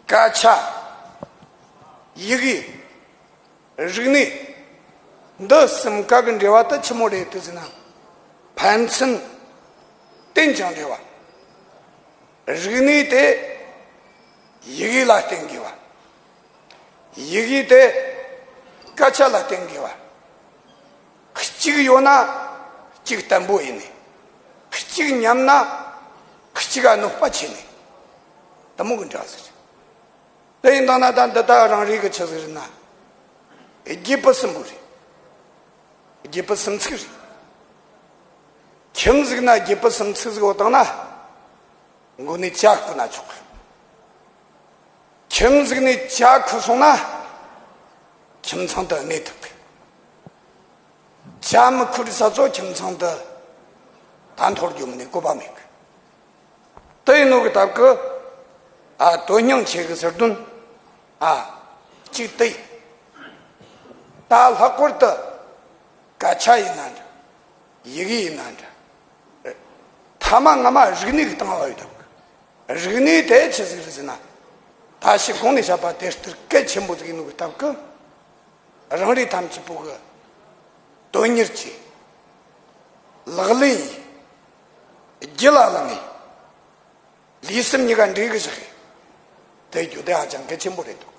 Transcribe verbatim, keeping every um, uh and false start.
སྐད་ཆ། ཡི་གེ། རིག་གནས། འདི་གསུམ་ཀ་གི་འབྲེལ་བ་དེ་ཆི་མོ་རེད་དེ་ཟེར་ན། ཕན་ཚུན་བརྟེན་ཅིང་འབྲེལ་བ། རིག་གནས་དེ་ཡི་གེ་ལ་བརྟེན་དགོས་པ། ཡི་གེ་དེ་སྐད་ཆ་ལ་བརྟེན་དགོས་པ། གཅིག་ཡོད་ན་གཅིག་བརྟན་པོ་ཡིན་ནི། གཅིག་ཉམས་ན་གཅིག་ག་གནོད་པ་བྱེད་ནི། དེ་མོ་གི་འབྲེལ་བ་ཟེར། དེ་ཡིན་དང་ན་ད་འདི་ལྟ་རང་རེ་གི་ཆི་ཟིག་རེད་ན། བརྒྱད་པོ་གསུམ་པོ་རེད། བརྒྱད་པོ་གསུམ་ཚིག་རེད། ཁྱིམ་ཟིག་ན་བརྒྱད་པོ་གསུམ་ཚིག་ཟིག་ཡོད་དང་ན། མགོ་ནས་ཇ་ཁུ་ན་ཆོག་གི། ཁྱིམ་ཟིག་ནས་ཇ་ཁུ་སོང་ན། ཁྱིམ་ཚང་དུ་གནས་ཐུབ་གི། ཇ་མི་ཁུ་རི་ས་ཚོ་ཁྱིམ་ཚང་དུ་ད་འཐོར་རྒྱུ་མིན་ནས་བཀོད་པ་མེད་གི། དེ་ཡིན་ནོ་གི་སྟབས་ཀྱིས། ཨ། དོན་སྙིང་ཆེ་གི་ཟེར་དོན། ཨ། གཅིག་དེ་ཡིན། ད་ལྷག་པར་དུ་སྐད་ཆ་ཡིན་ན་འདྲ། ཡི་གེ་ཡིན་ན་འདྲ། ཐ་མ་ངོ་མ་རིག་གནས་ཀྱི་སྟེང་ལ་ཡོད་དམ། རིག་གནས་དེ་ཆི་ཟིག་རེད་ཟེར་ན། ད་ཞིག་གོང་ནས་བཤད་པ་དེ་ལྟར་གལ་ཆེན་པོ་ཟིག་ཡིན་ནོ་གི་སྟབས་ཀྱིས། རང་རེ་ཐམས་ཅད་པོ་གི་དོན་གཉེར་གྱིས། ལག་ལེན་ཡིས། རྒྱུད་ལ་བླངས་ནས། ལུས་སེམས་གཉིས་ཀ་འདྲེས་གི་བཞག་གི། དེ་རྒྱུ་དེ་ཧ་ཅང་གལ་ཆེན་པོ་རེད་འདུག།